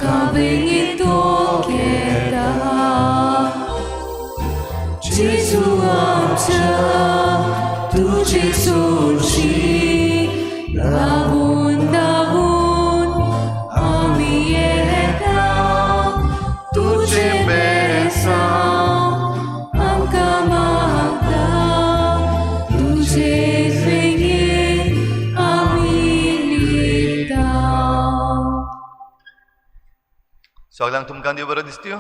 आमकां वेंगेंत तोखेता. जेजू आमच्या तुजे सोरशी धांवून धांवून आमी येता. तुजें बेसांव आमकां मागता. तुजे वेंगेंत आमी लिपता. सगळ्यांक तुमकां देव बरो दिसत्यो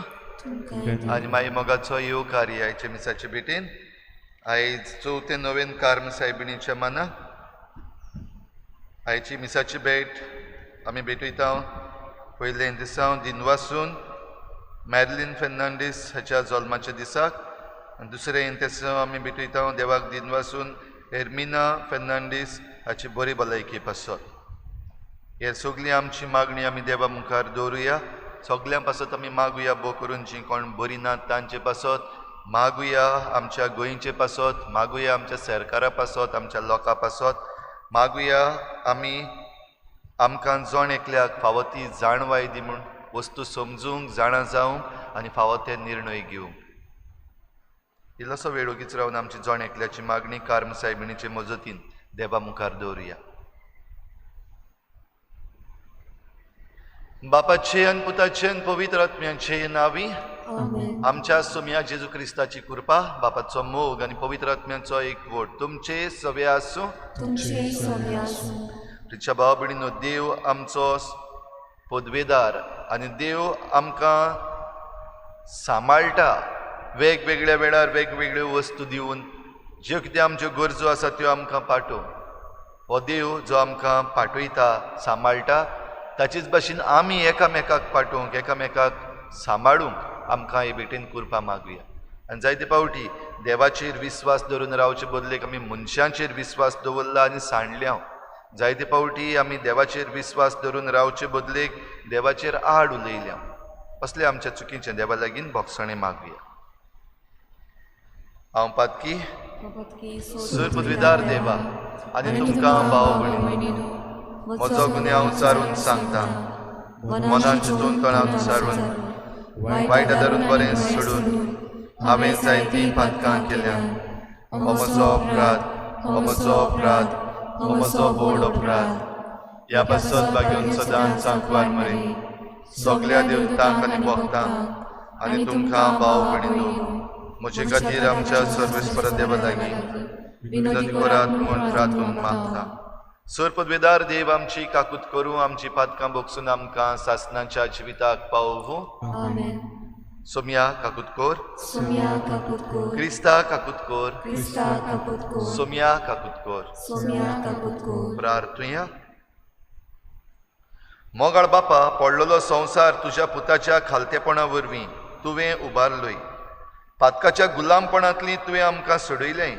आनी मागीर मोगाचो येवकार आयच्या मिसाचे भेटेन. आयज चवथे नवेन कार्म सायबिणीच्या मानाक आयची मिसाची भेट आमी भेटयता. पयलें दिसा दिनवासून मॅडलीन फेर्नांडीस हाच्या जल्माच्या दिसाक, आनी दुसरें दिसा आमी भेटयता देवाक दिनवासून एर्मिना फेर्नांडीस हाची बरी भलायकी पासत. हे सगळी आमची मागणी आमी देवा मुखार दवरुया. सगळ्यां पासत आमी मागुया, भो करून जी कोण बरी नात तांचे पासत मागुया, आमच्या गोंयचे पासत मागुया, आमच्या सरकारा पासत, आमच्या लोकां पासत मागुया. आमी आमकां जण एकल्याक फावो ती जाणवाय दी म्हूण वस्तू समजूंक, जाणा जावंक आनी फावो ते निर्णय घेवंक. इल्लोसो वेळ ओगीच रावन आमची जण एकल्याची मागणी कार्म सायबिणीचे मजतीन देवा मुखार दवरुया. बापाचे आनी पुताचे आनी पवित्र आत्म्याचे नांवी आमच्या सोम्या जेजू क्रिस्ताची कृपा, बापाचो मोग आनी पवित्र आत्म्याचो एकवट तुमचे सवे आसूं. प्रिच्या भाव भयणीनो, देव आमचो पदवेदार आनी देव आमकां सांबाळटा. वेगवेगळ्या वेळार वेगवेगळ्यो वस्तू दिवन ज्यो कितें आमच्यो गरजो आसा त्यो आमकां पाठोवन, हो देव जो आमकां पाठयता, सांबाळटा, ताचेच भाशेन आमी एकामेकाक पाठोवंक, एकामेकाक सांबाळूंक आमकां हे भेटेन कृपा मागुया. आनी जायते फावटी देवाचेर विस्वास दवरून रावचे बदलेक आमी मनशांचेर विस्वास दवरला आनी सांडल्या. जायते फावटी आमी देवाचेर विस्वास दवरून रावचे बदलेक देवाचेर आड उलयल्या. असले आमच्या चुकीचें देवा लागीं भोगसणें मागुया. हांव पातकी सूर पदवीदार देवा आनी तुमकां भाव भयणीनो म्हजो गुन्यांव चारून सांगता. मनान चिंतून तोंडान सारून वायट धरून बरें सोडून हांवें जायतीं पातकां केल्या. हो म्हजो अपराध, हो म्हजो अपराध, हो म्हजो व्हड अपराध. ह्या पासत बागेवन सदांच सांकवार मरे सगल्या देवतांक आनी भक्तांक आनी तुमकां भाव भयणीनो म्हजे खातीर आमच्या सर्वेस्पर देवा लागीं विनंती करात म्हूण प्रार्थून मागता. सर पदवेदार देव आमची काकूत करूं, आमची पातकां भोगसून आमकां सासनाच्या जिविताक पावोवं. सोम्या काकूत कर, क्रिस्ता काकूत कर, सोम्या काकूत कर. प्रार्थुया. मोगाळ बापा, पडलेलो संवसार तुज्या पुताच्या खालतेपणा वरवीं तुवें उबारलोय. पातकाच्या गुलामपणांतली तुवें आमकां सोडयलें,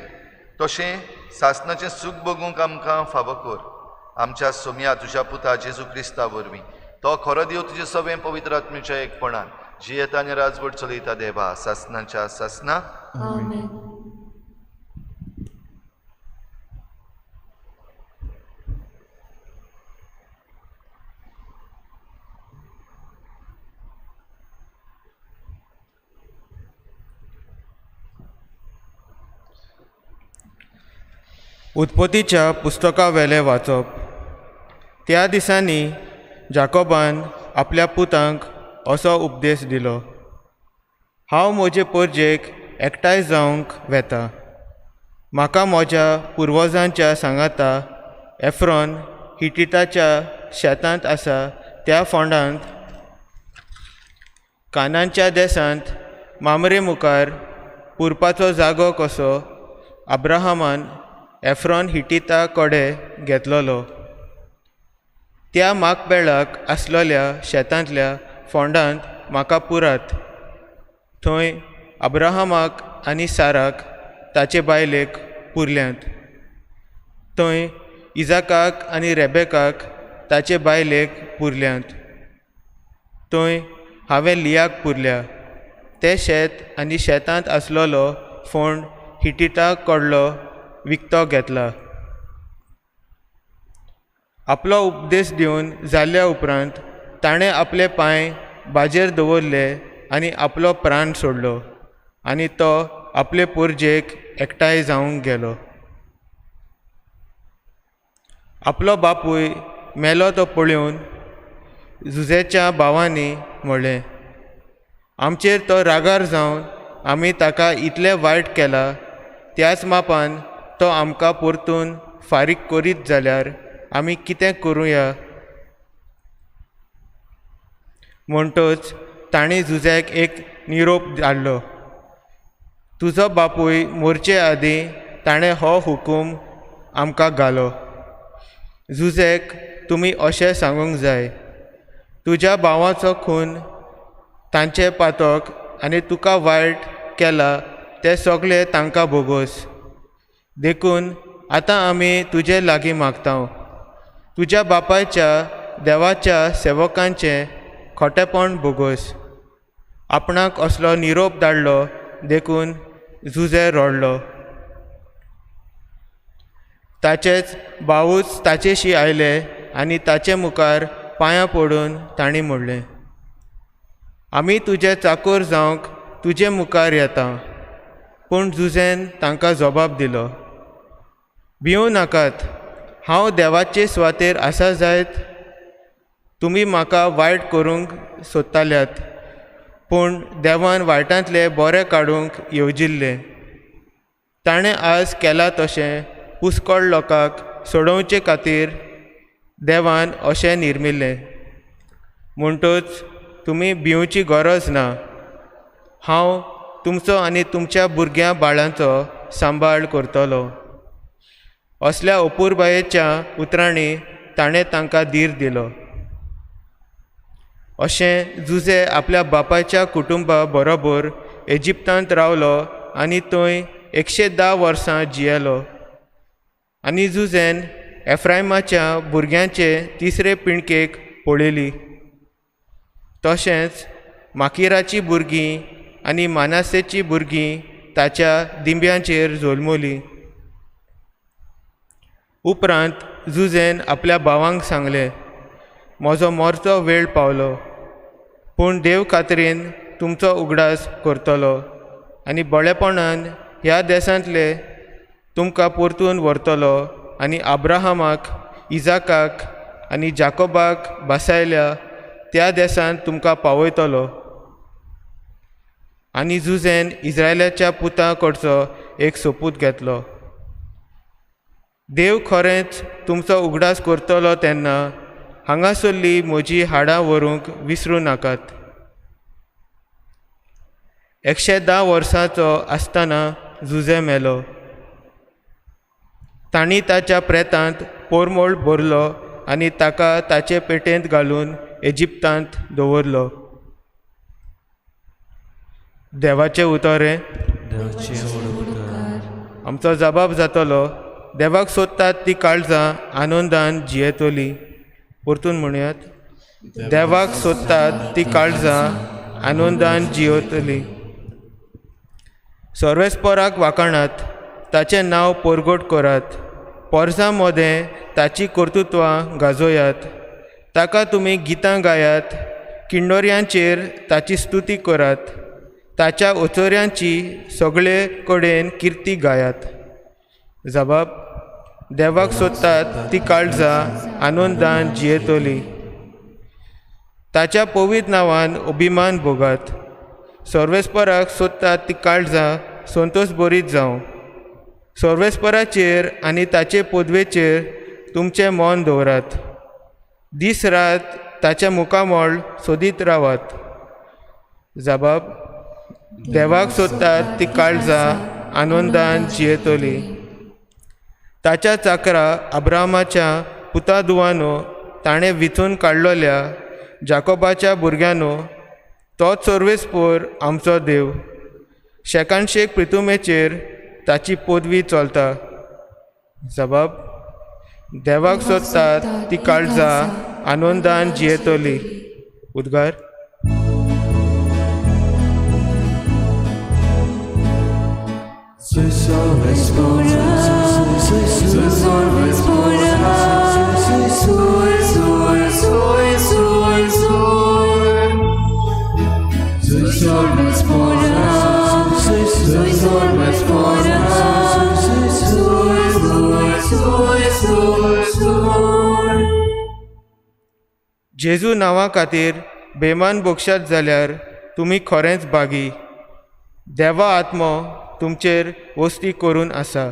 तशें सासनाचें सूख भोगूंक आमकां फावो कर. आमच्या सोम्या तुज्या पुता जेजू क्रिस्ता वरवीं, तो खरो देव तुजे सगळें पवित्र आत्म्याच्या एकपणान जियेता आनी राजवट चलयता देवा सासनाच्या सासना. उत्पत्तीच्या पुस्तका वेलें वाचप. त्या दिसांनी जाकोबान आपल्या पुतांक असो उपदेश दिलो, हांव म्हजे परजेक एकठांय जावंक वेता. म्हाका म्हज्या पुर्वजांच्या सांगाता एफ्रॉन हिटिटाच्या शेतांत आसा त्या फोंडांत कानांच्या देसांत मामरे मुखार पुरपाचो जागो कसो अब्राहमान एफ्रॉन हिटिता कडेन घेतलोलो. त्या माकबेळाक आसलेल्या शेतांतल्या फोंडांत म्हाका पुरात. थंय अब्राहमाक आनी साराक ताचे बायलेक पुरल्यांत. थंय इजाकाक आनी रेबेकाक ताचे बायलेक पुरल्यांत. थंय हांवें लियाक पुरल्या. तें शेत आनी शेतांत आसलेलो फोंड हिटिता कडलो विकतो घेतला. आपलो उपदेश दिवन जाल्या उपरांत ताणें आपले पांय बाजेर दवरले आनी आपलो प्राण सोडलो आनी तो आपले पोरजेक एकठांय जावंक गेलो. आपलो बापूय मेलो तो पळोवन जुजेच्या भावांनी म्हणलें, आमचेर तो रागार जावन आमी ताका इतलें वायट केलां, त्याच मापान तो आमकां परतून फारीक करीत जाल्यार आमी कितें करुया? म्हणटच तांणी जुझ्याक एक निरोप धाडलो, तुजो बापूय मोरचे आदीं ताणें हो हुकूम आमकां घालो, जुझेक तुमी अशें सांगूंक जाय, तुज्या भावाचो खून तांचें पातक आनी तुका वायट केलां तें सगळें तांकां भोगोस. देखून आतां आमी तुजे लागीं मागता, तुज्या बापायच्या देवाच्या सेवकांचें खोटेपण भोगोस. आपणाक असलो निरोप धाडलो देखून जुझे रडलो. ताचेच भावूच ताचेशी आयले आनी ताचे मुखार पांयां पडून तांणी म्हणलें, आमी तुजे चाकोर जावंक तुजे मुखार येता. पूण जुझेन तांकां जबाब दिलो, भिवूं नाकात, हांव देवाचे सुवातेर आसा जायत? तुमी म्हाका वायट करूंक सोदताल्यात, पूण देवान वायटांतलें बरें काडूंक येवजिल्लें. ताणें आज केलां तशें पुस्कळ लोकांक सोडोवचे खातीर देवान अशें निर्मिल्लें. म्हणटच तुमी भिवची गरज ना, हांव तुमचो आनी तुमच्या भुरग्यां बाळांचो सांबाळ करतलो. असल्या अपुरबायेच्या उतरांनी ताणें तांकां धीर दिलो. अशें जुझे आपल्या बापायच्या कुटुंबा बरोबर इजिप्तांत रावलो आनी थंय 110 वर्सां जियेलो. आनी जुझेन एफ्रायमाच्या भुरग्यांचे तिसरे पिणकेक पळयली. तशेंच माकिराची भुरगीं आनी मानासेची भुरगीं ताच्या दिंब्यांचेर जल्मली. उपरांत जुझेन आपल्या भावांक सांगलें, म्हजो मरचो वेळ पावलो, पूण देव खात्रीन तुमचो उगडास करतलो आनी बळेपणान ह्या देशांतले तुमकां परतून व्हरतलो आनी अब्राहमाक, इजाकाक आनी जाकोबाक बसायल्या त्या देशांत तुमकां पावयतलो. आनी जुझेन इस्रायलाच्या पुता कडचो एक सोपूत घेतलो, देव खरेंच तुमचो उगडास करतलो तेन्ना हांगासरली म्हजी हाडां व्हरूंक विसरूं नाकात. 110 वर्सांचो आसतना जुझे मेलो. तांणी ताच्या प्रेतांत पोरमोळ भरलो आनी ताका ताचे पेटेंत घालून इजिप्तांत दवरलो. देवाचें उतर हें. आमचो जबाब जातलो, देवाक सोदतात ती काळजां आनंदान जियेतली. परतून म्हणयात, देवाक सोदतात ती काळजां आनंदान जियेतली. सर्वेस्पराक वाखाणात, ताचें नांव परगट करात, पोरसां मदें ताची कर्तृत्वां गाजोयात. ताका तुमी गितां गायात, किंडोऱ्यांचेर ताची स्तुती करात, ताच्या ओचोऱ्यांची सगळे कडेन किर्ती गायात. जबाब, देवाक सोदतात ती काळजां आनंदान जियेतली. ताच्या पवित्र नांवान अभिमान भोगात. सर्वेस्पराक सोदतात ती काळजां संतोश बरीत जावं. सर्वेस्पराचेर आनी ताचे पदवेचेर तुमचें मन दवरात. दीस रात ताचें मुखामळ सोदीत रावात. जबाब, देवाक सोदतात ती काळजां आनंदान जियेतली. ताच्या चाकरा अब्राहमाच्या पुतादुवानो, ताणें विचून काडलोल्या जाकोबाच्या भुरग्यांनो, तोच सर्वेस्पोर आमचो देव. शेकानशेक प्रितुमेचेर ताची पदवी चलता. जबाब, देवाक सोदतात ती काळजां आनंदान जियेतली. उद्गार. Soy, soy, soy, soy, soy, soy, soy. जेजू नांवा खातीर बेमान भोगशात जाल्यार तुमी खरेंच भागी। देवा आत्मो तुमचेर वस्ती करून आसा।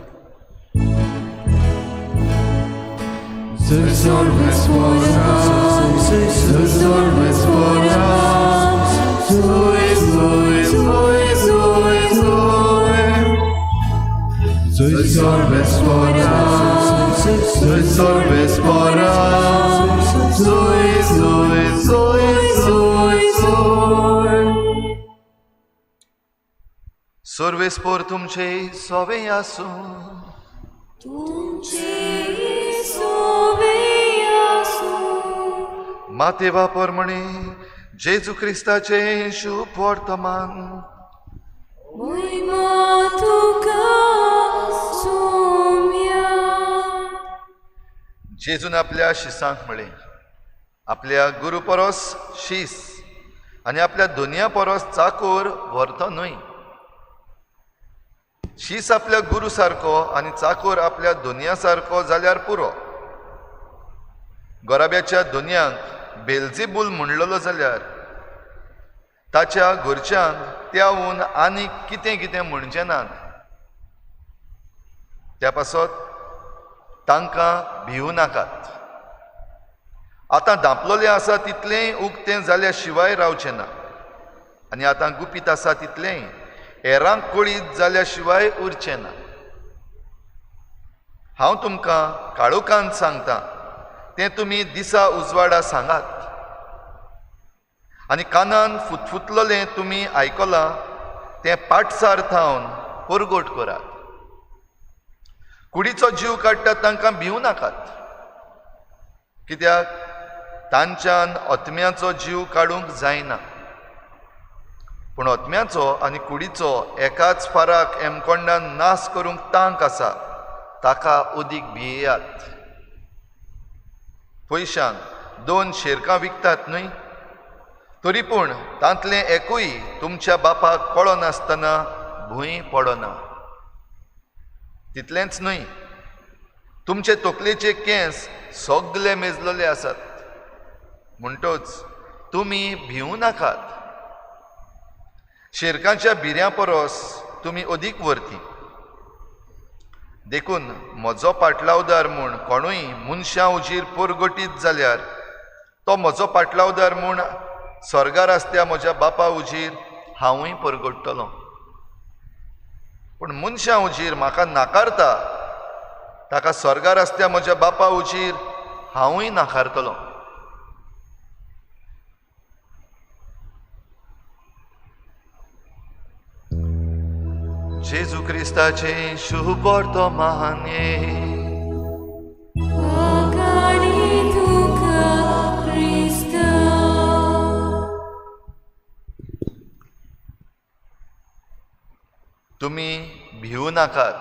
सर्वेस्पोर तुमचे सोवे आसूं। तुमचे सोवे आसूं। मातेवा परमणे जेजू क्रिस्ताचे शुभ वर्तमान। महिमा तुका सोम्या। जेजून आपल्या शिसांक म्हळें, आपल्या गुरू परस शीस आनी आपल्या दुनिया परस चाकोर व्हरतो न्हय। शीस आपल्या गुरू सारको आनी चाकोर आपल्या दुनिया सारको जाल्यार पुरो। गोराब्याच्या दुनियांक बेलजीबूल म्हणलेलो जाल्यार ताच्या घरच्यांक त्याहून आनी कितें कितें म्हणचें नात। त्या पासत तांकां भिवू नाकात। आतां धांपलोलें आसा तितलेंय उक्तें जाल्या शिवाय रावचें ना आनी आतां गुपीत आसा तितलेंय हेरांक कळीत जाल्या शिवाय उरचें ना। हांव तुमकां काळोखान सांगता तें तुमी दिसा उजवाडा सांगात आनी कानान फुतफुतलोलें तुमी आयकलां तें पाटसार थावन परगट करात। कुडीचो जीव काडटात तांकां भिवू नाकात, कित्याक तांच्यान आत्म्याचो जीव काडूंक जायना। पूण आत्म्याचो आनी कुडीचो एकाच फाराक एमकोंडान नाश करूंक तांक आसा, ताका अदीक भियेयात। पयशान 2 शेरकां विकतात न्हय, तरी पूण तांतलें एकूय तुमच्या बापाक कळनासतना भूंय पडना। तितलेंच न्हय, तुमचे तकलेचे केंस सगळे मेजलेले आसात। म्हणटच तुमी भिवू नाकात। शेरकांच्या भिऱ्यां परस तुमी अदीक व्हरती। देखून म्हजो पाटलावदार म्हूण कोणूय मनशां उजीर परगटीत जाल्यार तो म्हजो पाटलावदार म्हूण स्वर्गार आसत्या म्हज्या बापा उजीर हांवूय परगट्टलो। पूण मनशां उजीर म्हाका नाकारता ताका स्वर्गार आसत्या म्हज्या बापा उजीर हांवूय नाकारतलो। जेजू क्रिस्ताचें शुभ वर्तमान। तुमी भिवू नाकात,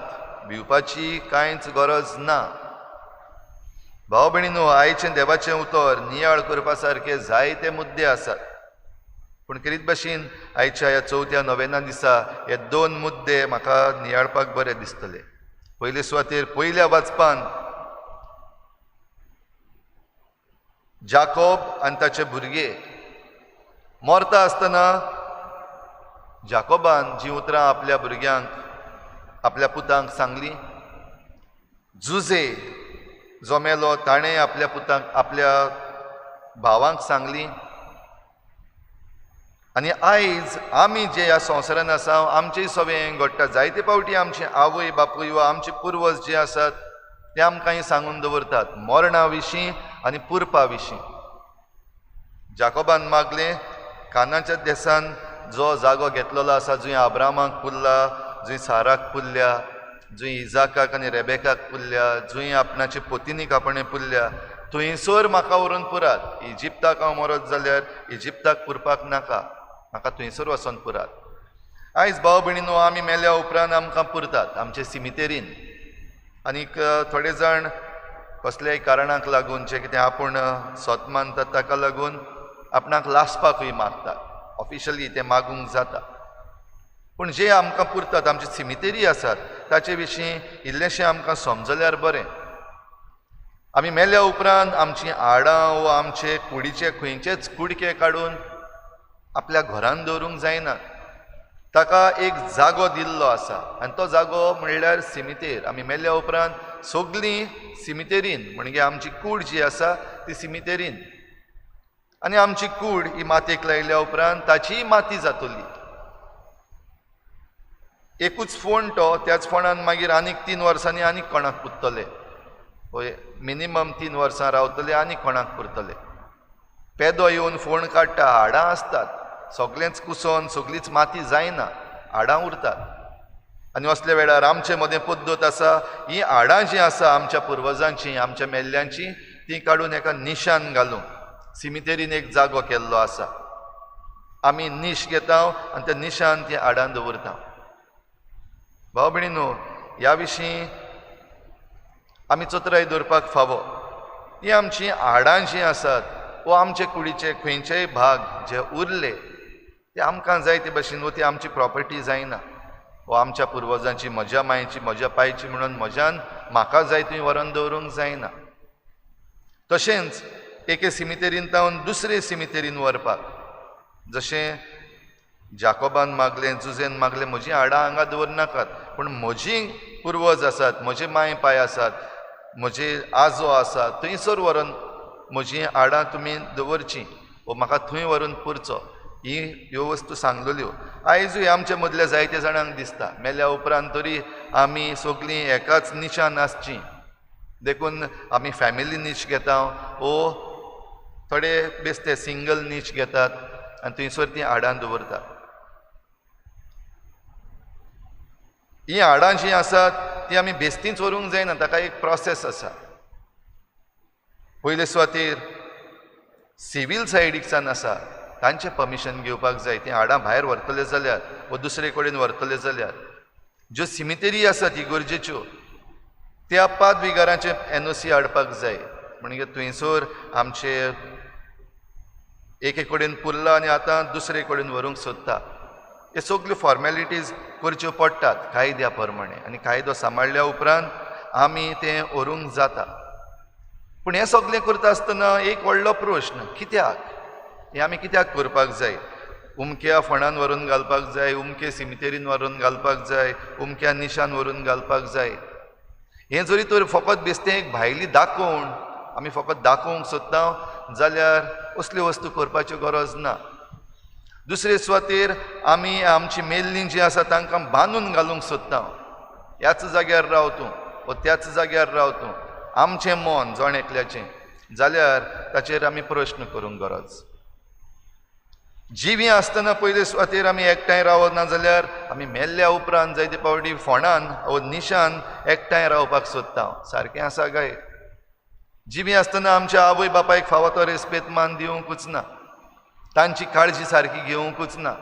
भिवपाची कांयच गरज ना। भाव भयणीनो, आयचें देवाचें उतर नियाळ करपा सारके जायते मुद्दे आसात, पूण करीत भाशेन आयच्या ह्या चवथ्या नोव्हेंना दिसा हे 2 मुद्दे म्हाका नियाळपाक बरे दिसतले। पयले सुवातेर पयल्या वाचपान जाकोब आनी ताचे भुरगे मरता आसतना जाकोबान जी उतरां आपल्या भुरग्यांक आपल्या पुतांक सांगली, जुजे जो मेलो ताणें आपल्या पुतांक आपल्या भावांक सांगली। आनी आयज आमी जे ह्या संवसारान आसा आमचेय सगळें हें घडटा। जायते फावटी आमचे आवय बापूय वा आमचे पुर्वज जे आसात ते आमकां हें सांगून दवरतात मरणा विशीं आनी पुरपा विशीं। जाकोबान मागलें, कानाच्या देसान जो जागो घेतलेलो आसा जंय आब्रामाक पुरला, जंय साराक पुरल्या, जंय इजाकाक आनी रेबेकाक पुरल्या, जंय आपणाचे पोतिनीक आपणें पुरल्या, थंयसर म्हाका व्हरून पुरात। इजिप्ताक हांव मरत जाल्यार इजिप्ताक पुरपाक नाका, म्हाका थंयसर वचोन पुरात। आयज भाव भयणीनो, आमी मेल्या उपरांत आमकां पुरतात आमचे सिमितेरीन। आनीक थोडे जाण कसल्याय कारणाक लागून जे कितें आपूण सत मानतात ताका लागून आपणाक लासपाकूय मागतात, ऑफिशियली तें मागूंक जाता। पूण जे आमकां पुरतात आमचे सिमितेरी आसात ताचे विशीं इल्लेशें आमकां समजल्यार बरें। आमी मेल्या उपरांत आमची हाडां वो आमचे कुडीचे खंयचेच कुडके काडून आपल्या घरान दवरूंक जायना. ताका एक जागो दिल्लो आसा आनी तो जागो म्हणल्यार सिमितेर. आमी मेल्या उपरांत सगळीं सिमितेरीन, म्हणजे आमची कूड जी आसा ती सिमितेरीन, आनी आमची कूड ही मातयेक लायल्या उपरांत ताचीय माती जातली. एकूच फोण तो, त्याच फोणान मागीर आनीक 3 वर्सांनी आनीक कोणाक पुरतले, मिनिमम 3 वर्सां रावतले आनीक कोणाक पुरतले. पेदो येवन फोण काडटा, हाडां आसतात, सगळेंच कुसोन सगळीच माती जायना, हाडां उरतात. आनी असल्या वेळार आमचे मदें पद्दत आसा, ही हाडां जीं आसा आमच्या पुर्वजांची, आमच्या मेल्ल्यांची, ती काडून एका निशान घालूंक सिमितेरीन एक जागो केल्लो आसा. आमी नीश घेता आनी त्या निशान ती हाडां दवरता. भाव भयणीनो, ह्या विशीं आमी चतुराय दवरपाक फावो. ती आमची हाडां जीं आसात वो आमचे कुडीचे खंयचेय भाग जे उरले ते आमकां जाय ते भशेन, वो ती आमची प्रॉपर्टी जायना, वो आमच्या पुर्वजांची, म्हज्या मायची, म्हज्या पायची म्हणून म्हज्यान म्हाका जाय थंय व्हरून दवरूंक जायना. तशेंच एके सिमितेरीन तावन दुसरे सिमितेरीन व्हरपाक, जशें जाकोबान मागलें, जुजेन मागलें, म्हजीं हाडां हांगा दवरनाकात, पूण म्हजी पुर्वज आसात, म्हजे माय पाय आसात, म्हजे आजो आसा, थंयसर व्हरून म्हजीं हाडां तुमी दवरचीं वो म्हाका थंय व्हरून पुरचो. ही ह्यो वस्तू सांगलेल्यो आयजूय आमच्या मदल्या जायत्या जाणांक दिसता. मेल्या उपरांत तरी आमी सगळीं एकाच निशान आसचीं, देखून आमी फॅमिली नीश घेता वो थोडे बेस्ते सिंगल नीश घेतात आनी थंयसर तीं हाडां दवरतात. हीं हाडां जीं आसात ती आमी बेस्तींच व्हरूंक जायना, ताका एक प्रोसेस आसा. पयले सुवातेर सिवील सायडीकसान आसा तांचें परमिशन घेवपाक जाय. तीं हाडां भायर व्हरतले जाल्यार वो दुसरे कडेन व्हरतले जाल्यार ज्यो सिमितेरी आसा ती गरजेच्यो, त्या 5 बिगारांचें NOC हाडपाक जाय. म्हणजे थंयसर आमचे एके कडेन पुरला आनी आतां दुसरे कडेन व्हरूंक सोदता, हे सगल्यो फॉर्मेलिटीज करच्यो पडटात कायद्या प्रमाणे, आनी कायदो सांबाळ्ळ्या उपरांत आमी तें व्हरूंक जाता. पूण हें सगळें करता आसतना एक व्हडलो प्रश्न, कित्याक हें आमी कित्याक करपाक जाय? उमक्या फोंडान व्हरून घालपाक जाय, उमके सिमितेरीन व्हरून घालपाक जाय, उमक्या निशान व्हरून घालपाक जाय. हें जरी तर फकत बेस्तें एक भायली दाखोवण, आमी फकत दाखोवंक सोदता जाल्यार असल्यो वस्तू करपाच्यो गरज ना. दुसरे सुवातेर आमी आमची मेल्लीं जीं आसा तांकां बांदून घालूंक सोदता, ह्याच जाग्यार राव तूं वो त्याच जाग्यार राव तूं, आमचें मन जण एकल्याचें, जाल्यार ताचेर आमी प्रश्न करूंक गरज. जिवीं आसतना पयले सुवातेर आमी एकठांय रावना जाल्यार आमी मेल्ल्या उपरांत जायते फावटी फोंडान वो निशान एकठांय रावपाक सोदता. सारकें आसा काय? जिवीं आसतना आमच्या आवय बापायक फावो तो रेस्पेद मान दिवंकूच ना, तांची काळजी सारकी घेवंकूच ना.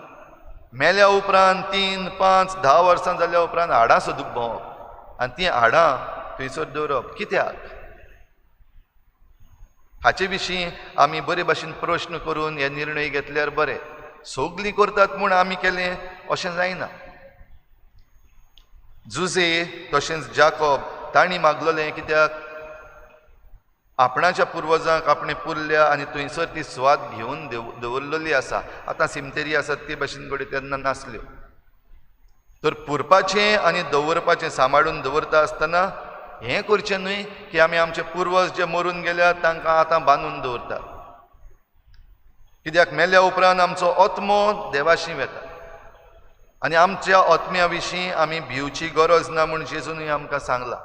मेल्या उपरांत 3, 5, 10 वर्सां जाल्या उपरांत हाडां सोदूंक भोंवप आनी तीं हाडां थंयसर दवरप कित्याक? हाचे विशीं आमी बरे भाशेन प्रश्न करून हे निर्णय घेतल्यार बरें. सगळीं करतात म्हूण आमी केलें अशें जायना. जुजे तशेंच जाकोब तांणी मागलेलें कित्याक? आपणाच्या पुर्वजांक आपणें पुरल्या आनी थंयसर ती सुवात घेवन दवरलेली आसा. आतां सिमतेरी आसात ते भाशेन घडये तेन्ना नासल्यो. तर पुरपाचें आनी दवरपाचें सांबाळून दवरता आसतना हें करचें न्हय की आमी आमचे पुर्वज जे मरून गेल्यात तांकां आतां बांदून दवरतात. कित्याक मेल्या उपरांत आमचो आत्मो देवाशी वेता आनी आमच्या आत्म्या विशीं आमी भिवची गरज ना म्हूण जेजूनय आमकां सांगलां.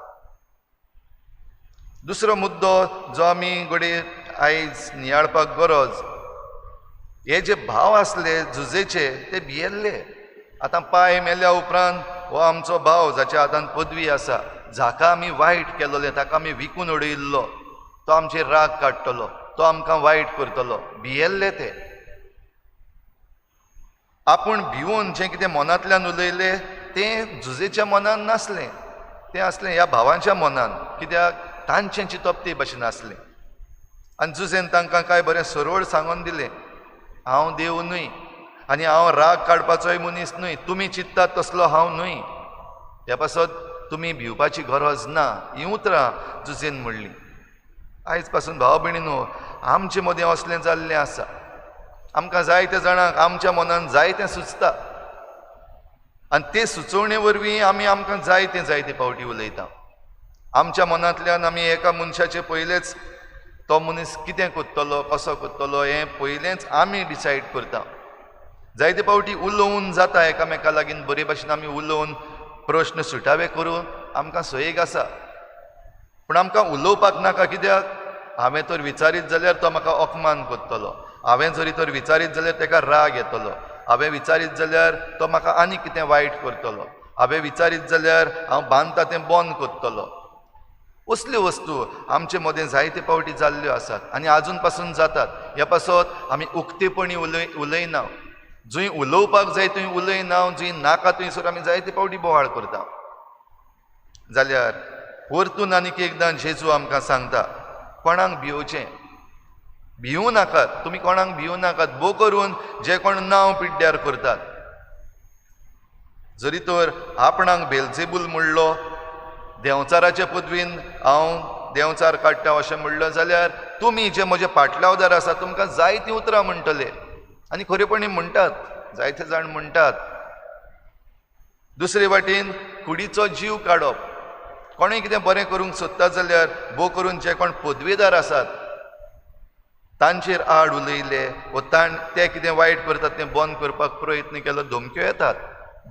दुसरो मुद्दो जो आमी घडये आयज नियाळपाक गरज, हे जे भाव आसले जुजेचे ते भियेल्ले. आतां पाय मेल्या उपरांत हो आमचो भाव जाच्या हातान पदवी आसा, जाका आमी वायट केलोलें, ताका आमी विकून उडयिल्लो, तो आमचेर राग काडटलो, तो आमकां वायट करतलो. भियेल्ले ते. आपूण भिवून जें कितें मनांतल्यान उलयलें तें जुजेच्या मनान नासलें, तें आसलें ह्या भावांच्या मनान. कित्याक तांचें चिंतप ते भशेन आसलें. आनी जुजेन तांकां कांय बरें सरळ सांगून दिलें, हांव देव न्हय आनी हांव राग काडपाचोय मनीस न्हय, तुमी चिंततात तसलो हांव न्हय, ह्या पासत तुमी भिवपाची गरज ना. हीं उतरां जुजेन म्हणलीं. आयज पासून भाव भयणीनो, आमचे मदें असलें जाल्लें आसा. आमकां जायते जाणांक आमच्या मनान जायतें सुचता आनी ते सुचोवणे वरवीं आमी आमकां जायते जायते फावटी उलयता. आमच्या मनांतल्यान आमी एका मनशाचे पयलेच तो मनीस कितें करतलो, कसो करतलो हें पयलेंच आमी डिसायड करता. जायते फावटी उलोवन जाता एकामेका लागीं बरे भाशेन आमी उलोवन प्रश्न सुटावे करून आमकां सोयीक आसा. पूण आमकां उलोवपाक नाका, कित्याक हांवें तर विचारीत जाल्यार तो म्हाका अपमान करतलो, हांवें जरी तर विचारीत जाल्यार ताका राग येतलो, हांवें विचारीत जाल्यार तो म्हाका आनी कितें वायट करतलो, हांवें विचारीत जाल्यार हांव बांदता तें बंद करतलो. असल्यो वस्तू आमचे मदें जायते फावटी जाल्ल्यो आसात आनी आजून पासून जातात. ह्या पासत आमी उक्तेपणी उलयना. जंय उलोवपाक जाय थंय उलयना, जंय नाका थंयसर आमी जायते फावटी बोवाळ करता. जाल्यार परतून आनीक एकदां जेजू आमकां सांगता, कोणाक भियोवचें, भिवूं नाकात, तुमी कोणाक भिवूं नाकात. भो करून जे कोण नांव पिड्ड्यार करतात, जरी तर आपणाक बेलजेबूल म्हणलो, देंवचाराचे पदवीन हांव देंवचार काडटा अशें म्हणलो जाल्यार तुमी जे म्हजे पाटलावदार आसा तुमकां जायतीं उतरां म्हणटले. आनी खरेपणी म्हणटात, जायते जाण म्हणटात. दुसरे वाटेन कुडीचो जीव काडप, कोणूय कितें बरें करूंक सोदता जाल्यार भो करून जे कोण पदवेदार आसात तांचेर आड उलयले वो ते कितें वायट करतात तें बंद करपाक प्रयत्न केलो, धमक्यो येतात,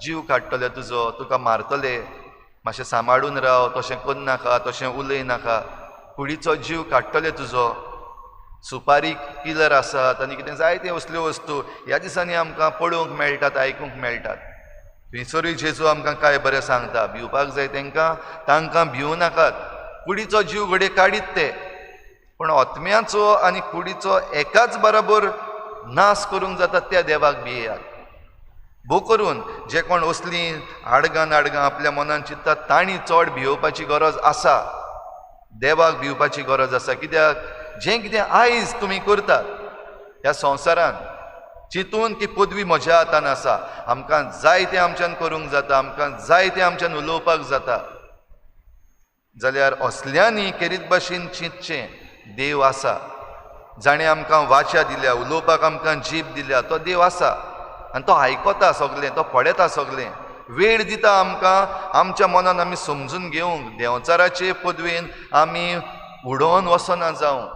जीव काडटले तुजो, तुका मारतले, मातशें सांबाळून राव, तशें करनाका, तशें उलय नाका, कुडीचो जीव काडटले तुजो. सुपारी किलर आसात आनी कितें जायते असल्यो वस्तू ह्या दिसांनी आमकां पळोवंक मेळटात, आयकूंक मेळटात. थंयसरूय जेजू आमकां काय बरें सांगता, भिवपाक जाय तांकां, तांकां भिवूं नाकात. कुडीचो जीव घडये काडीत ते, पूण आत्म्याचो आनी कुडीचो एकाच बराबर नाश करूंक जाता त्या देवाक भियेयात. भो करून जे कोण असलीं आडगां नाडगां आपल्या मनान चिंततात तांणी चड भियोवपाची गरज आसा, देवाक भिवपाची गरज आसा. कित्याक जें कितें आयज तुमी करतात ह्या संवसारान चिंतून की पदवी म्हज्या हातान आसा, आमकां जाय तें आमच्यान करूंक जाता, आमकां जाय तें आमच्यान उलोवपाक जाता, जाल्यार असल्यांनी खेरीत भाशेन चिंतचें देव आसा, जाणें आमकां वाचा दिल्या, उलोवपाक आमकां जीब दिल्या, तो देव आसा आनी तो आयकता सगलें, तो पळयता सगलें, वेळ दिता आमकां आमच्या मनान आमी समजून घेवंक. देंवचाराचे पदवेन आमी उडोवन वचना जावं.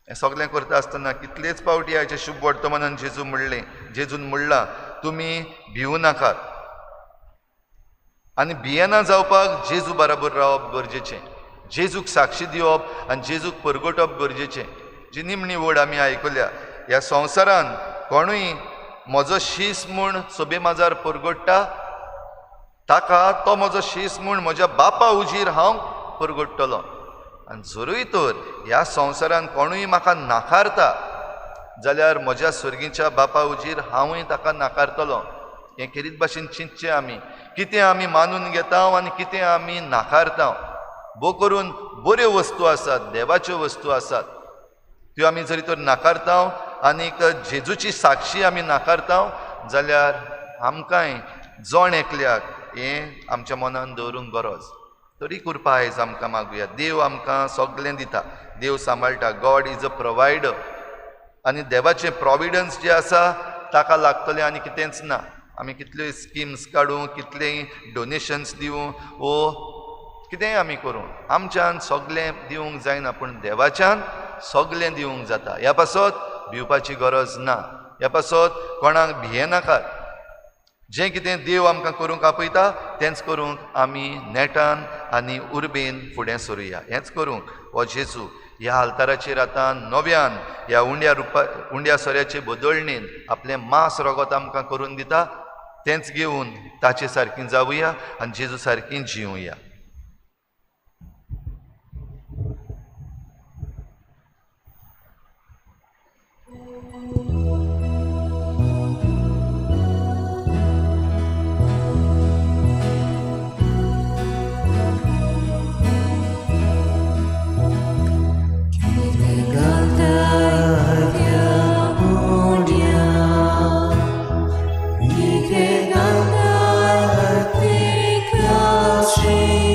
हें सगलें करता आसतना कितलेच फावटी आयचे शुभ वर्तमानान जेजू म्हणलें, जेजून म्हणलां तुमी भिवूं नाकात. आनी भियेना जावपाक जेजू बराबर रावप गरजेचें, जेजूक साक्षी दिवप आनी जेजूक परगटप गरजेचें. जी निमणी वड आमी आयकल्या, ह्या संवसारान कोणूय म्हजो शीस म्हूण सोबे माजार परगट्टा ताका तो म्हजो शीस म्हूण म्हज्या बापा उजीर हांव परगट्टलो. आनी जरूय तर ह्या संवसारान कोणूय म्हाका नाकारता जाल्यार म्हज्या सर्गीच्या बापा उजीर हांवूय ताका नाकारतलो. हें खेरीत भाशेन चिंतचें आमी, कितें आमी मानून घेता आनी कितें आमी नाकारता. भो करून बऱ्यो वस्तू आसात, देवाच्यो वस्तू आसात, त्यो आमी जरी तर नाकारता आनीक जेजूची साक्षी आमी नाकारता जाल्यार आमकांय जण एकल्याक हें आमच्या मनान दवरूंक गरज. तरी कृपा आयज आमकां मागुया. देव आमकां सगलें दिता, देव सांबाळटा, गॉड is a provider. आनी देवाचें प्रोविडन्स जें आसा ताका लागतलें आनी कितेंच ना. आमी कितल्योय स्किम्स काडूं, कितलेय डोनेशन्स दिवं वो कितेंय आमी करूं, आमच्यान सगलें दिवंक जायना, पूण देवाच्यान सगलें दिवंक जाता. ह्या पासत भिवपाची गरज ना, ह्या पासत कोणाक भियेनाकात. जें कितें देव आमकां करूंक आपयता तेंच करूंक आमी नेटान आनी उर्बेन फुडें सरुया. हेंच करूंक हो जेजू ह्या आल्ताराचेर आतां नव्यान ह्या उंड्या रुपा उंड्या सोऱ्याचे बदलणेन आपलें मांस रगत आमकां करून दिता, तेंच घेवन ताचे सारकीं जावया आनी जेजू सारकीं जिवया. She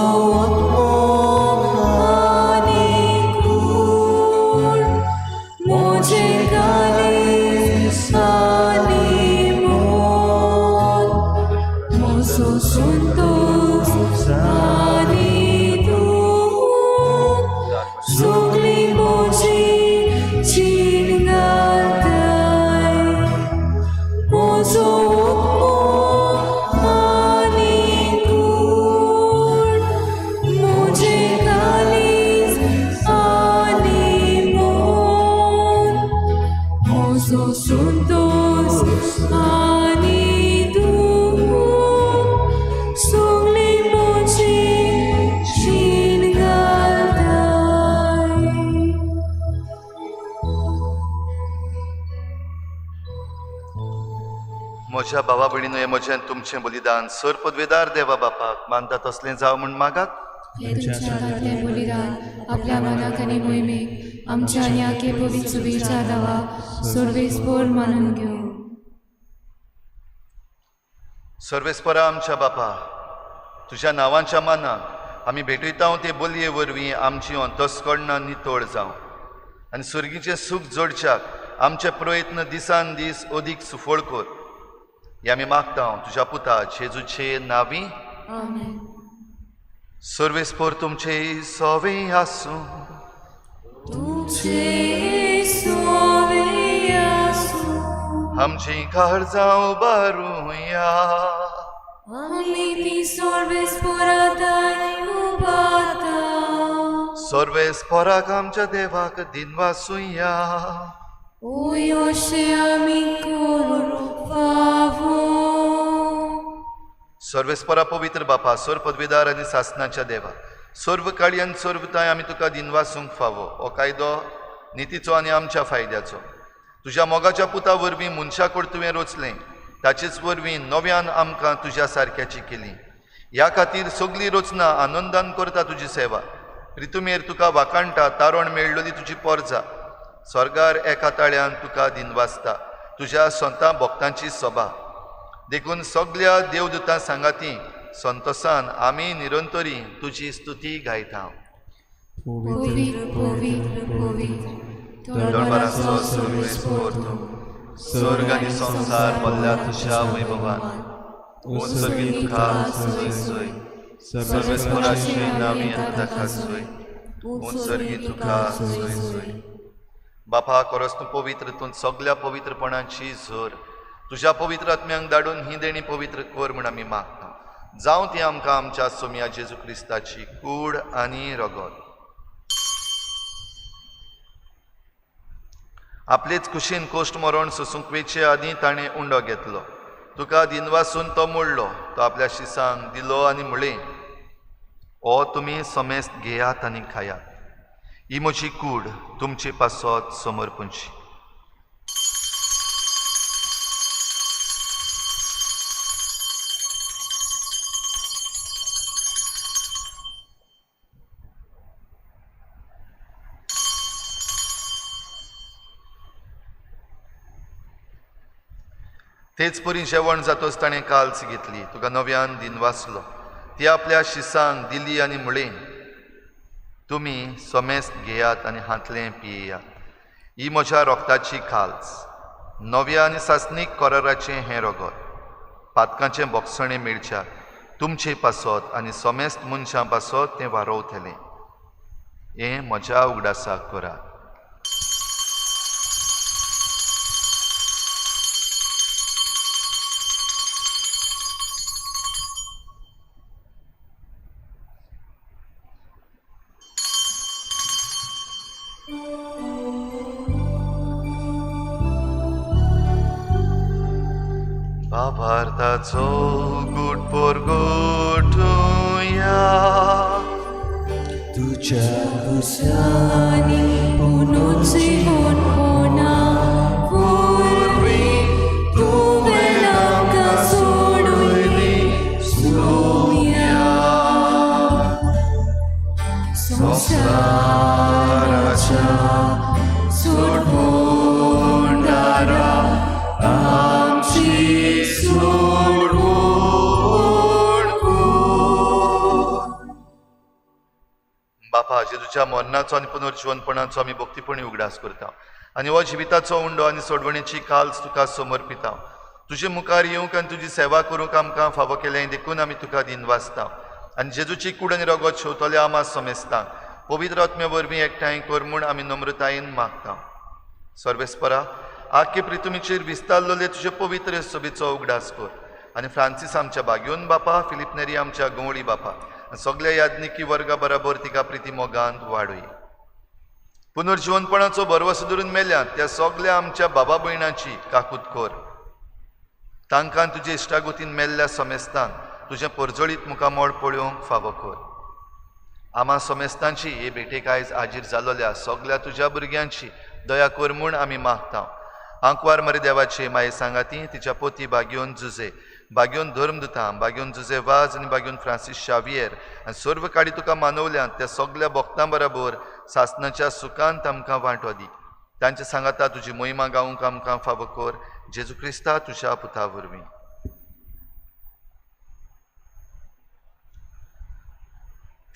म्हजो आत्मो आनी कूड म्हजें काळीज आनी मन म्हजो संतोश आनी दूख सगळी म्हजी जीण घालताय म्हजो आत्मो आनी कूड म्हजें काळीज आनी मन म्हजो संतोश आनी दूख सगळी म्हजी जीण घालताय. म्हज्या भावा भयणीनो, हें म्हजें आनी तुमचें बलिदान सर पदवेदार देवा बापाक मानता तसलें जावं म्हूण मागात. हे तुमच्या हातांतलें बलिदान आपल्या मनाक आनी मोहिमेक आमच्या आनी आखे पवित्र सुबेच्या दावा सर्वेस्पोर मानून घेवं. सर्वेस्परा आमच्या बापा, तुज्या नांवाच्या मानाक आमी भेटयता ते बोलये वरवीं आमची अंतस्करणां नितळ जावं आनी सर्गीचें सूख जोडच्याक आमचे प्रयत्न दिसान दीस अदीक सुफळ कर. हें आमी मागता तुज्या पुता जेजूचे नांवी. आमेन. सर्वेस्पोर तुमचे सोवे आसूं. तुमचे सोवे आसूं. आमची काळजां उबारुया. आमी ती सर्वेस्पोराताय उबाता. सर्वेस्पोराक आमच्या देवाक दिनवासुया. ओय अशें आमी करूंक फावो. सर्वेस्परा पवित्र बापा, सर्व पदवीदार आनी सासनाच्या देवा, सर्व काळी आनी सर्व ताय आमी तुका दिनवासूंक फावो. हो कायदो नितीचो आनी आमच्या फायद्याचो. तुज्या मोगाच्या पुता वरवीं मनशा कडेन तुवें रचलें, ताचेच वरवीं नव्यान आमकां तुज्या सारक्याची केली. ह्या खातीर सगली रचना आनंदान करता तुजी सेवा. प्रितुमेर तुका वाखाणटा तारण मेळ्ळली तुजी पोरजा. स्वर्गार एका ताळ्यान तुका दिनवासता तुज्या संतां भक्तांची सभा. देखून सगल्या देवदूतां सांगाती संतोसान आमी निरंतरी तुजी स्तुती गायता. पवित्र पवित्र पवित्र दरबाराचो सर्वेस्पोर तूं, स्वर्ग आनी संवसार भरल्या तुज्या वैभवान. उत्सर्गी तुका सोय सोय, सर्वेस्पोराचे नांवी आनी ताका सोय, उत्सर्गी तुका सोय सोय. बापा, खरोच तूं पवित्र, तूं सगल्या पवित्रपणाची झर. तुज्या पवित्र आत्म्यांक धाडून ही देणी पवित्र कर म्हूण आमी मागता. जावं ती आमकां आमच्या सोमया जेजू क्रिस्ताची कूड आनी रगत. आपलेच कुशीन कोश्ट मरण सोसूंक वेचे आदीं ताणें उंडो घेतलो. तुका दिनवासून तो मोडलो, तो आपल्या शिसांक दिलो आनी म्हळें, ओ तुमी समेस्त घेयात आनी खायात, ही म्हजी कूड तुमचे पासत समर्पणची. तेच परी जेवण जातोच ताणें काल्स घेतली, तुका नव्यान दिनवासलो, ती आपल्या शिसांक दिली आनी म्हळें, तुमी समेस्त घेयात आनी हांतलें पियेयात, ही म्हज्या रोगताची खाल्स, नव्या आनी सासणीक कराराचें हें रगत, पातकांचें बोगसणें मेळच्याक तुमचे पासत आनी समेस्त मनशां पासत तें वारोवतलें. हें म्हज्या उगडासाक करात. बाबार्थाचो गुट पोरगोटुया तुझ्या कुसानी पुनर्जीवनपणा वरवीं तुवें आमकां सोडयली सोम्या. संवसाराच्या सोडवणारा आमची सोडवण कर. बापा, जेजूच्या मरणाचो आनी पुनर्जिवनपणाचो आमी भक्तीपणी उगडास करता आनी हो जिविताचो उंडो आनी सोडवणेची काल्स तुका समर्पिता. तुजे मुखार येवंक आनी तुजी सेवा करूंक आमकां फावो केलें देखून आमी तुका दिनवासता आनी जेजूची कूड आनी रगत शेवतले आमा समेस्तांक पवित्र आत्म्या वरवीं एकठांय कर म्हूण आमी नम्रतायेन मागता. सर्वेस्परा, आख्खे प्रितुमीचेर विस्तारलेले तुजे पवित्र सभेचो उगडास कर आनी फ्रांसीस आमच्या बाग्योन बापा, फिलीप नेरी आमच्या गंवळी बापा आनी सगल्या याज्ञिकी वर्गा बराबर तिका प्रिती मोगांत वाडय. पुनर्जिवनपणाचो भरवसो धरून मेल्यात त्या सगल्या आमच्या बाबा भयणाची काकूत कर. तांकां तुजे इश्टागोतीन मेल्ल्या समेस्तांक तुजें परजळीत मुखामळ पळोवंक फावो कर. आमा समेस्तांची हे भेटेक आयज हाजीर जालोल्या सगल्या तुज्या भुरग्यांची दया कर म्हूण आमी मागता. आंकवार मरे देवाचे माये सांगाती तिच्या पोती बाग्योन जुजे, बाग्योन धर्मदुतां, बाग्योन जुजे वाज आनी बाग्योन फ्रांसीस शावियर आनी सर्व काडी तुका मानवल्यात त्या सगल्या भक्तां बराबर सासनाच्या सुखांत आमकां वांटो दी. तांचे सांगाता तुजी मोहिमा गावंक आमकां फावो कर. जेजू क्रिस्ता तुज्या पुता वरवीं.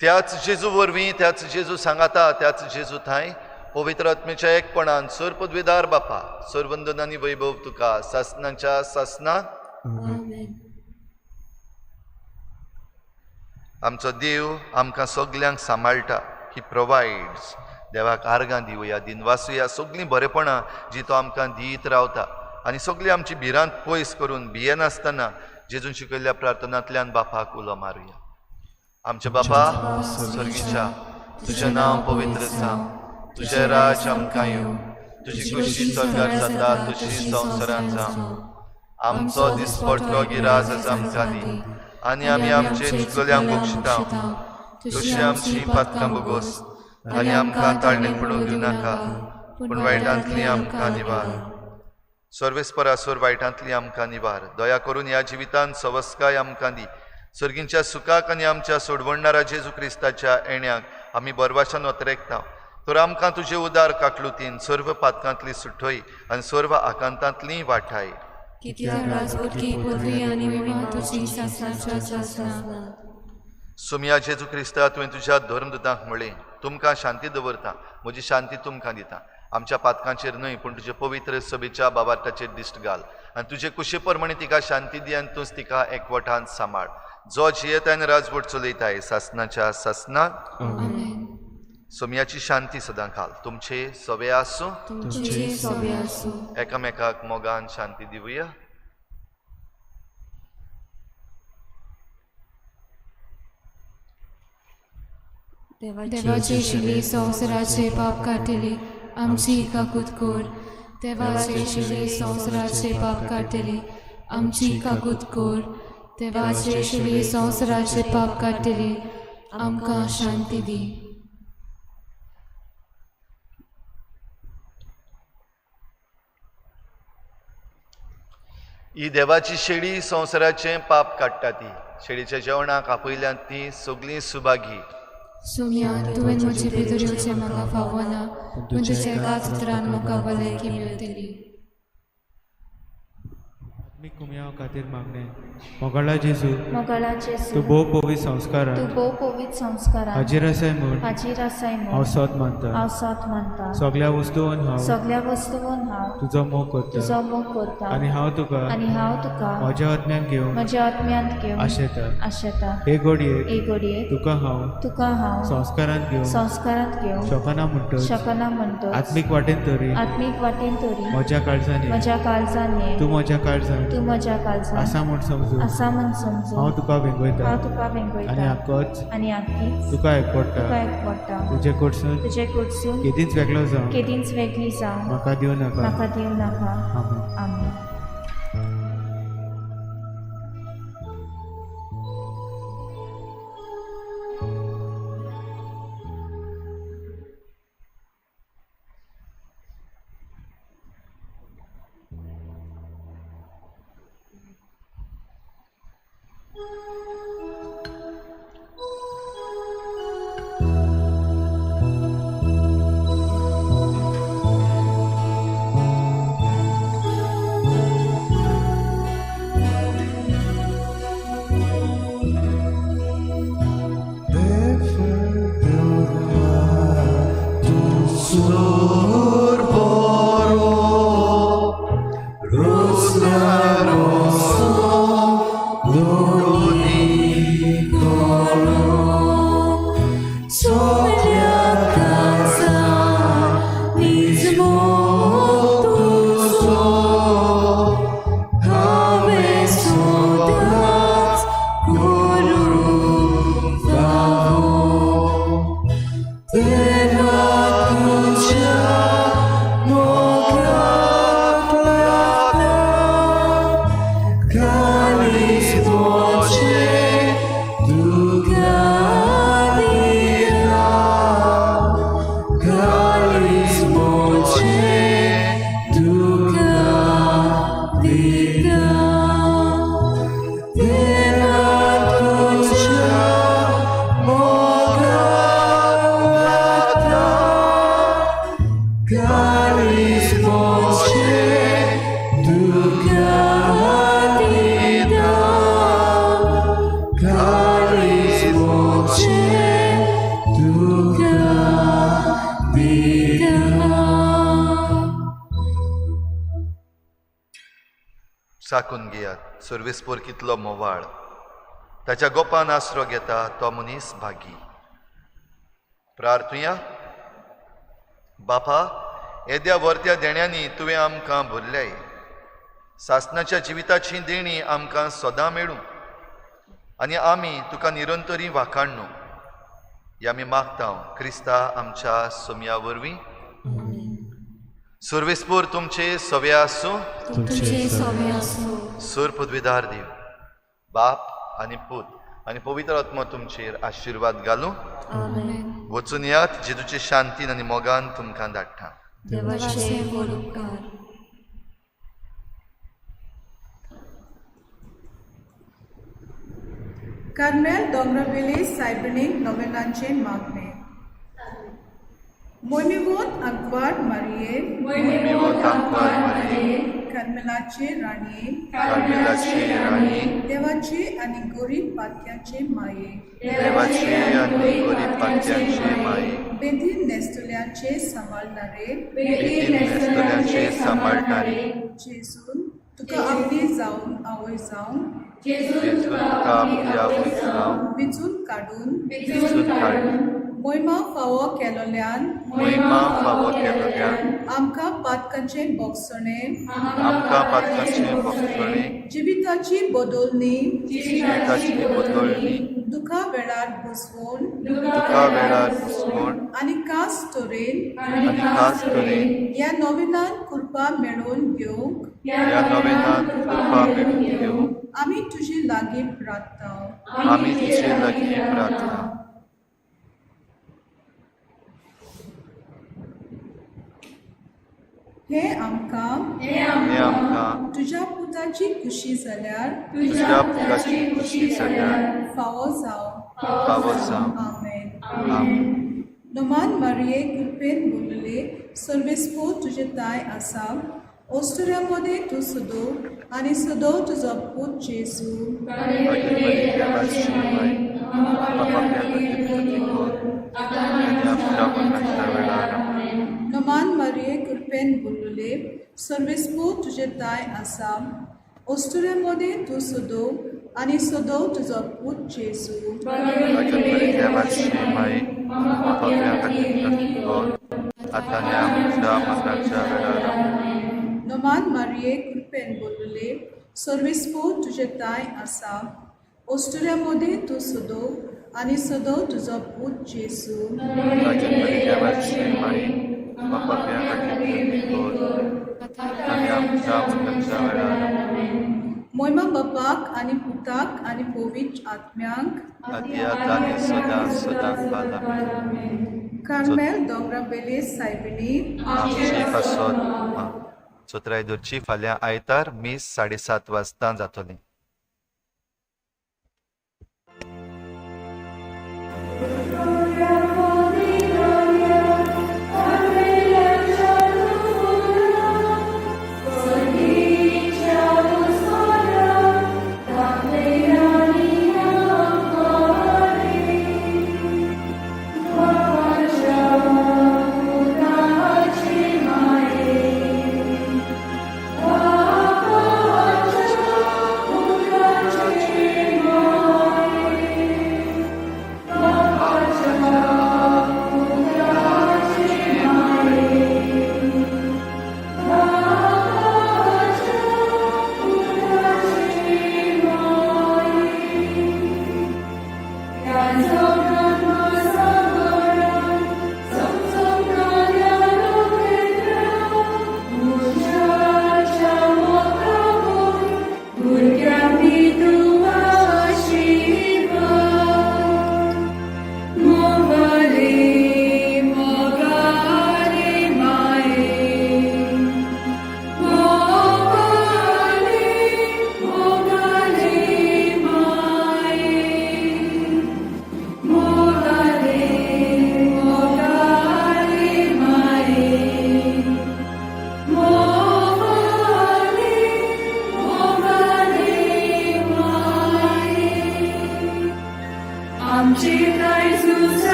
त्याच जेजू वरवीं, त्याच जेजू सांगाता, त्याच जेजू थांय पवित्र आत्मेच्या एकपणान सर पदवीदार बापा, सरवंदन आनी वैभव तुका सासनाच्या सासनाक. आमचो देव आमकां सगल्यांक सांबाळटा. ही प्रोवायड्स. देवाक आर्गां दिवया, दिनवासुया सगळीं बरेपणां जी तो आमकां दीत रावता आनी सगळी आमची भिरांत पयस करून भियेनासतना जेजून शिकयल्ल्या प्रार्थनांतल्यान बापाक उलो मारुया. आमच्या बापा स्वर्गीच्या, तुजें नांव पवित्र जावं, तुजें राज आमकां येवं, तुजी खुशी स्वर्गार जाता तशी संवसारांत जावं. आमचो दिसपडटो गिराज आज आमकां दी आनी आमी आमचे चुकलेल्यांक बक्षिता तशी आमची पातकां बोगोस आनी आमकां ताळणेक पडूंक दिवं नाका, पूण वायटांतली आमकां निवार. सर्वेस्परासोर वायटांतली आमकां निवार. दया करून ह्या जिवितांत सवस्काय आमकां दी. सर्गींच्या सुखाक आनी आमच्या सोडवणणारा जेजू क्रिस्ताच्या येण्याक आमी बरवाशान ओतरेकता. तर आमकां तुजे उदार काकलुतीन सर्व पातकांतली सुटय आनी सर्व आकांतांतली वाठाय. सुमया जेजू क्रिस्ता, तुवें तुज्या धर्मदुतांक म्हळें, तुमकां शांती दवरता, म्हजी शांती तुमकां दिता. आमच्या पातकांचेर न्हय पूण तुजे पवित्र सभेच्या बाबार्थाचेर दिश्ट घाल आनी तुजे कुशे प्रमाणे तिका शांती दी आनी तूंच तिका एकवटान सांबाळ. जो जियेता आनी राजवट चलयताय सासनाच्या सासनाक. सोमयाची शांती सदां घाल. तुमचे सवे आसूं, एकामेकाक मोगान शांती दिवया. देवाची शिली संवसाराचे पाप काडटली आमची काकूत कर. देवाची शिली संवसाराचे पाप काडटली आमची काकूत कर. देवाचे शिली संवसाराचे पाप काडटली आमकां शांती दी. ही देवाची शेळी संवसाराचें पाप काडटा. ती शेळीच्या जेवणाक आपयल्यान ती सगळीं सुभागी. सोम्या, तुवें म्हजे भितर येवचें म्हाका फावना, पूण तुज्या एकाच उतरान म्हाका भलायकी मेळटली. आत्मीक कुमयाव खातीर मागणें. मोगाळा जेजू, मोगाळा जेजू, तूं भोव पवित्र संस्कारान, तूं भोव पवित्र संस्कारान हाजीर आसाय म्हूण, हाजीर आसाय म्हूण हांव सोद मानता, हांव सोद मानता. सगल्या वस्तून हांव, सगल्या वस्तून हांव तुजो मोग करता, तुजो मोग करता. आनी हांव तुका, आनी हांव तुका म्हज्या आत्म्यांत घेवन, म्हज्या आत्म्यांत घेवन आशेता, आशेता. हे घडयेक, हे घडयेक तुका हांव, तुका हांव संस्कारांत घेवन, संस्कारांत घेवन शकना म्हणटच, शकना म्हणटच, आत्मीक वाटेन तरी, आत्मीक वाटेन तरी म्हज्या काळजान, म्हज्या काळजान ये, तूं म्हज्या काळजान, तूं म्हज्या काळजान आसा म्हूण समजून, आसा म्हूण समजून हांव तुका वेंगयता, हांव तुका वेंगयता. आनी आकच, आनी आकीच तुका एकवटा, तुका एकवटा. तुजे कडसून, तुजे कडसून केदींच वेगळो जावं, केदींच वेगळी जावं म्हाका दिवं नाका, म्हाका दिवं नाका. आमेन. आमेन. Thank you. चाखून घेयात सर्वेस्पोर कितलो मोवाळ. ताच्या गोपान आसरो घेता तो मनीस भागी. प्रार्थुया. बापा, येद्या वर्त्या देण्यांनी तुवें आमकां भरल्याय. सासनाच्या जिविताची देणी आमकां सदां मेळूं आनी आमी तुका निरंतरी वाखाणू. ह्या आमी मागता क्रिस्ता आमच्या सोमया वरवीं. सर्वेस्पोर तुमचे सवे आसूं. तुमचे सवे आसूं. सुर पदवीदार देव बाप आनी पूत आनी पवित्र आत्मो तुमचेर आशिर्वाद घालूं. आमेन. वचून यात जेजूचे शांतीन आनी मोगान तुमकां धाडटा. देवाचे व्हड उपकार. कार्मेल दोंगरावेले सायबिणीक नोवेनांचे मागणें. मोहिमेवत आंकवार मारिये, मोहिमेवत आंकवार मारिये, कार्मेलाचे राणये, कार्मेलाची राणी, देवाचे आनी गोरीब पातक्याचे माये, देवाची आनी गरीब पात्यांची माये, बेदीन नेस्तुल्यांचे सांबाळणारे, बेदीन नेस्तल्यांचे सांबाळणारी, जेजून तुका आपली जावन आवय जावन जेजून तुका आपली आवय जावन विंचून काडून विंचून काडून मोहिमा फावो केलोल्यान मोहिमा फावो केलोल्यान आमकां पातकांचे बोगसणे, आमकां पातकांचे भोगसणे, जिविताची बदलणी, जिविताची बदलणी, दुखा वेळार बसवून दुखा वेळार घुसवण आनी खास तरेन आनी खास तरेन ह्या नोवेनान कृपा मेळोवन घेवंक ह्या नोवेनांत कृपा मेळून घेवंक आमी तुजे लागीं प्रार्थना. आमी तुजे लागीं प्रार्थना. हे आमकां हे आमकां तुज्या पुताची खुशी जाल्यार तुज्या पुताची खुशी जाल्यार फावो जावं. फावो जावं. आमेन. आमेन. नोमान मारिये, कृपेन बोलले, सर्वेस्पो तुजे ताय आसा. ओस्तुऱ्या मदें तूं सदो आनी सदो तुजो पूत जेजू. भाग्यवती देवाची माय, पापांतल्या खातीर विनंती कर, आनी आमच्या मरणाच्या वेळार. आमेन. नोमान मारिये, कृपेन बोलले, सर्वेस्पो तुजे ताय आसा. ओस्तुऱ्या मदें तूं सदो आनी सदो तुजो पूत जेजू. भाग्यवती देवाची माय, पापांतल्या खातीर विनंती कर, आतां आनी आमच्या मरणाच्या वेळार. आमेन. नोमान मारिये, कृपेन बोलले, सर्वेस्पो तुजे ताय आसा. ओस्तुऱ्या मदें तूं सदो आनी सदो तुजो पूत जेजू. भाग्यवती देवाची माय, पापांतल्या खातीर विनंती कर, आनी आमच्या मरणाच्या वेळार. आमेन. मोयमा बापाक आनी पुताक आनी पवित्र आत्म्यांक आदी आतां आनी सदां सदां काल. आमेन. कार्मेल दोंगरावेले सायबिणी आमचे पासत चोत्राय धरची फाल्यां आयतार मीस 7:30 वाजता जातलें.